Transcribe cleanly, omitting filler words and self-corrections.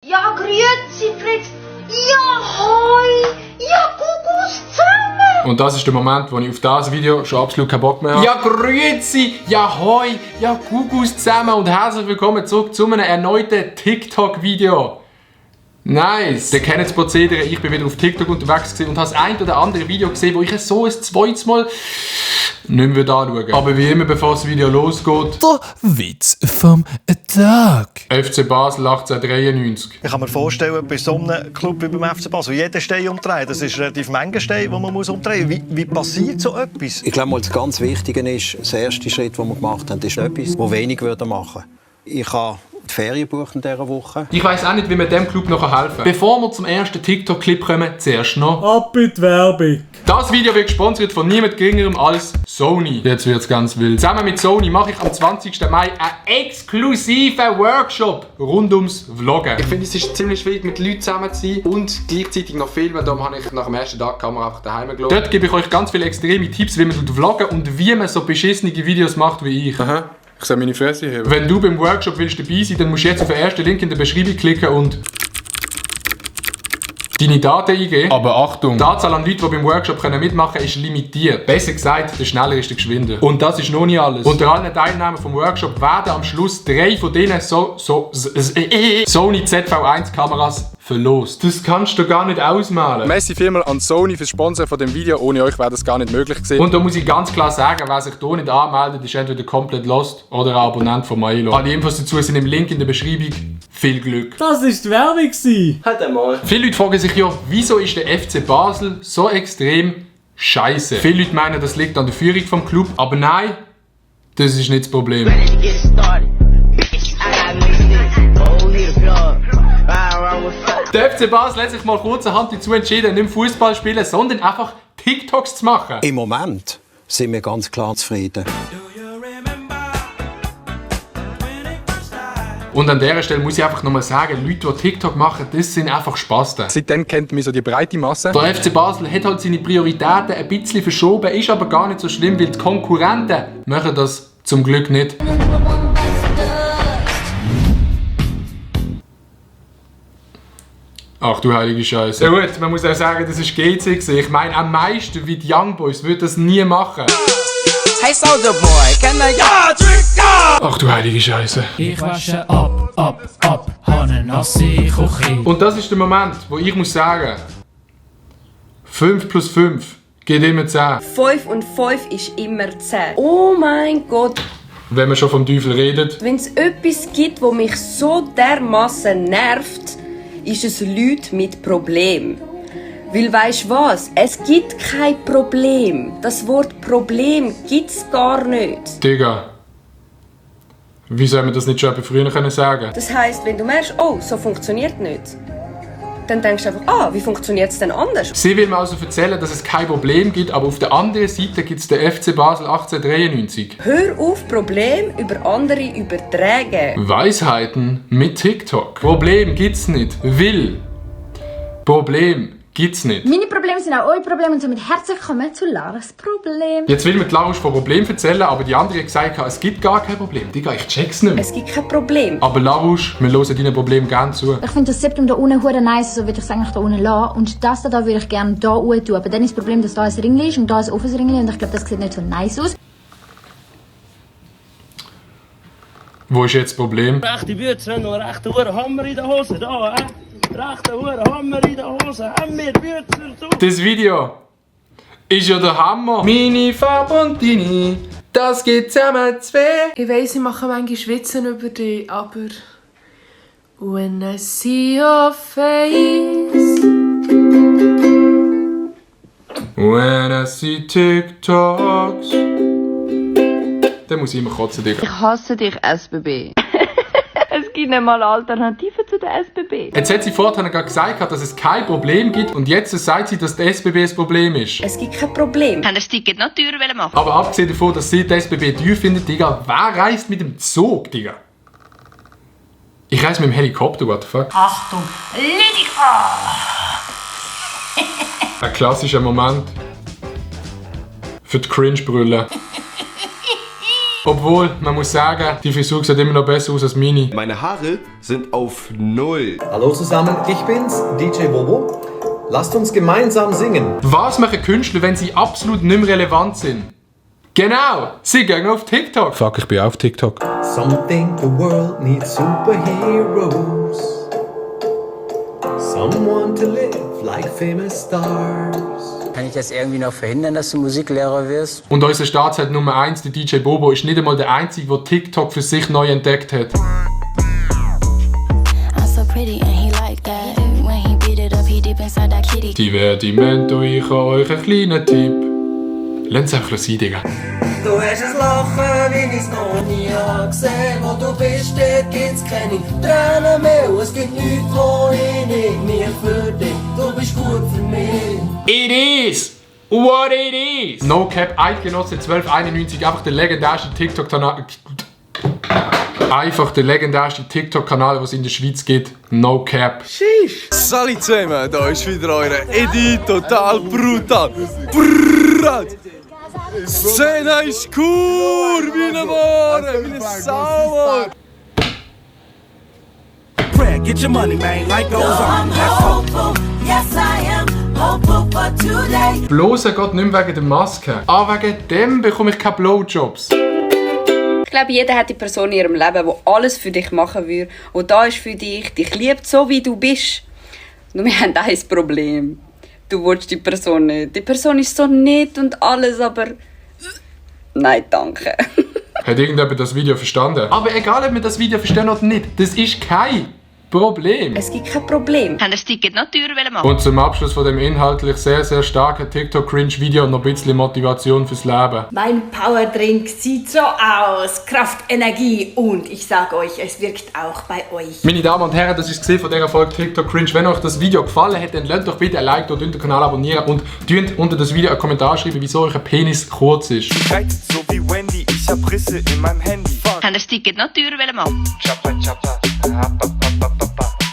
Ja, grüezi, Fritz. Ja, hoi. Ja, Kuckuck zusammen. Und das ist der Moment, wo ich auf das Video schon absolut keinen Bock mehr habe. Ja, grüezi, ja, hoi, ja, Kuckuck zusammen und herzlich willkommen zurück zu einem erneuten TikTok-Video. Nice! Ihr kennt das Prozedere, ich bin wieder auf TikTok unterwegs und habe das ein oder andere Video gesehen, wo ich es so ein zweites Mal nicht mehr anschauen. Aber wie immer, bevor das Video losgeht, der Witz vom Tag. FC Basel 1893. Ich kann mir vorstellen, bei so einem Club wie beim FC Basel, jeder Stein umdrehen, das ist relativ Menge Steine, die man umdrehen muss. Wie passiert so etwas? Ich glaube, das ganz Wichtige ist, der erste Schritt, den wir gemacht haben, ist etwas, das wenig machen würde. Ich habe die Ferien gebucht in dieser Woche. Ich weiss auch nicht, wie wir diesem Club noch helfen kann. Bevor wir zum ersten TikTok-Clip kommen, zuerst noch Ab in die Werbung. Das Video wird gesponsert von niemand geringerem als Sony. Jetzt wird's ganz wild. Zusammen mit Sony mache ich am 20. Mai einen exklusiven Workshop rund ums Vloggen. Ich finde, es ist ziemlich schwierig, mit Leuten zusammen zu sein und gleichzeitig noch filmen. Darum habe ich nach dem ersten Tag die Kamera einfach daheim gelassen. Dort gebe ich euch ganz viele extreme Tipps, wie man vloggen und wie man so beschissene Videos macht wie ich. Aha. Ich soll meine Fresse heben. Wenn du beim Workshop willst dabei sein, dann musst du jetzt auf den ersten Link in der Beschreibung klicken und deine Daten eingeben. Aber Achtung, die Anzahl an Leuten, die beim Workshop mitmachen können, ist limitiert. Besser gesagt, der schneller ist der geschwinder. Und das ist noch nicht alles. Unter allen Teilnehmern vom Workshop werden am Schluss 3 von denen Sony ZV1 Kameras verlost. Das kannst du gar nicht ausmalen. Merci vielmals an Sony fürs Sponsoren von dem Video. Ohne euch wäre das gar nicht möglich gewesen. Und da muss ich ganz klar sagen, wer sich hier nicht anmeldet, ist entweder komplett lost oder ein Abonnent von Milo. Alle Infos dazu sind im Link in der Beschreibung. Viel Glück. Das war die Werbung. Halt einmal. Viele Leute fragen sich ja, wieso ist der FC Basel so extrem scheiße? Viele Leute meinen, das liegt an der Führung vom Club, aber nein, das ist nicht das Problem. Der FC Basel hat sich mal kurzerhand dazu entschieden, nicht Fußball zu spielen, sondern einfach TikToks zu machen. Im Moment sind wir ganz klar zufrieden. Und an dieser Stelle muss ich einfach nochmal sagen, Leute, die TikTok machen, das sind einfach Spasten. Seitdem kennt man so die breite Masse. Der FC Basel hat halt seine Prioritäten ein bisschen verschoben, ist aber gar nicht so schlimm, weil die Konkurrenten machen das zum Glück nicht. Ach du heilige Scheiße. Ja gut, man muss auch sagen, das ist GC. Ich meine, am meisten wie die Young Boys würde das nie machen. Hey Soldier Boy, can I Ach du heilige Scheiße. Ich wasche ab, habe eine nasse Küche. Und das ist der Moment, wo ich muss sagen, 5 plus 5 geht immer 10. 5 und 5 ist immer 10. Oh mein Gott. Wenn man schon vom Teufel redet. Wenn es etwas gibt, das mich so dermassen nervt, ist es Leute mit Problemen. Weil weisst was? Es gibt kein Problem. Das Wort Problem gibt's gar nicht. Digga. Wie soll man das nicht schon früher sagen können? Das heisst, wenn du merkst, oh, so funktioniert nicht, dann denkst du einfach, wie funktioniert es denn anders? Sie will mir also erzählen, dass es kein Problem gibt, aber auf der anderen Seite gibt es den FC Basel 1893. Hör auf, Probleme über andere übertragen. Weisheiten mit TikTok. Problem gibt's nicht. Problem gibt's nicht. Meine Probleme sind auch eure Probleme und somit herzlich willkommen zu Laras Problem. Jetzt will mir die Larusch von Problem erzählen, aber die andere hat gesagt, es gibt gar kein Problem. Digga, ich check's nicht mehr. Es gibt kein Problem. Aber Larusch, wir hören deinen Problem gerne zu. Ich finde das Septum da unten hure nice, so würde ich es eigentlich da unten lassen. Und das da würde ich gerne da unten tun. Aber dann ist das Problem, dass da ein Ringli ist und da ein offenes Ringli und ich glaube, das sieht nicht so nice aus. Wo ist jetzt das Problem? Rechte Bütze und rechte Hammer in der Hose, da, rechte Hammer in der Hose, haben wir Bütze so. Das Video ist ja der Hammer. Meine Farbe und deine, das geht zusammen zwei. Ich weiss, ich mache manchmal Schwitzen über dich, aber when I see your face. When I see TikToks. Dann muss ich immer kotzen, Digga. Ich hasse dich, SBB. Es gibt nicht mal Alternativen zu der SBB. Jetzt hat sie vorhin gerade gesagt, dass es kein Problem gibt und jetzt sagt sie, dass die SBB das Problem ist. Es gibt kein Problem. Haben das Ticket noch teurer machen? Aber abgesehen davon, dass sie die SBB teuer findet, Digga, wer reist mit dem Zug, Digga? Ich reise mit dem Helikopter, what the fuck? Achtung, Lydia! Ein klassischer Moment für die Cringe-Brille. Obwohl, man muss sagen, die Frisur sieht immer noch besser aus als meine. Meine Haare sind auf 0. Hallo zusammen, ich bin's, DJ Bobo. Lasst uns gemeinsam singen. Was machen Künstler, wenn sie absolut nicht mehr relevant sind? Genau, sie gehen auf TikTok. Fuck, ich bin auf TikTok. Some think the world needs superheroes. Someone to live like famous stars. Kann ich das irgendwie noch verhindern, dass du Musiklehrer wirst? Und unser Staatsheld Nummer 1, der DJ Bobo, ist nicht einmal der Einzige, der TikTok für sich neu entdeckt hat. Divertimento, ich habe euch einen kleinen Tipp. Lasst es einfach sein, Digga. Du hast ein Lachen, wie ich es noch nie gesehen. Wo du bist, dort gibt's keine Tränen mehr. Es gibt nichts, wo ich nicht mehr für dich. Du bist gut für mich. It is what it is. No Cap, Eidgenosse 1291, einfach der legendärste TikTok-Kanal. Einfach der legendärste TikTok-Kanal, den es in der Schweiz gibt. No Cap. Sheesh. Salut zusammen, da ist wieder eure Edi, total brutal. Brrrr. Szene ist cool, meine Ware, meine Sauer. Get your money, man, like goes on. Yes, I am. Bloß er geht nicht mehr wegen der Maske. Wegen dem bekomme ich keine Blowjobs. Ich glaube, jeder hat die Person in ihrem Leben, die alles für dich machen würde, die da ist für dich liebt, so wie du bist. Nur wir haben ein Problem. Du willst die Person nicht. Die Person ist so nett und alles, aber... Nein, danke. Hat irgendjemand das Video verstanden? Aber egal, ob wir das Video verstehen oder nicht, das ist kein Problem. Es gibt kein Problem. Haben das Ticket noch teurer machen? Und zum Abschluss von dem inhaltlich sehr, sehr starken TikTok-Cringe-Video noch ein bisschen Motivation fürs Leben. Mein Powerdrink sieht so aus. Kraft, Energie und ich sag euch, es wirkt auch bei euch. Meine Damen und Herren, das ist es von dieser Folge TikTok-Cringe. Wenn euch das Video gefallen hat, dann lasst doch bitte ein Like und den Kanal abonnieren und unter das Video einen Kommentar schreiben, wieso euer Penis kurz ist. So wie Wendy, ich hab Risse in meinem Handy. Haben das Ticket noch teurer machen? Chopper, chopper,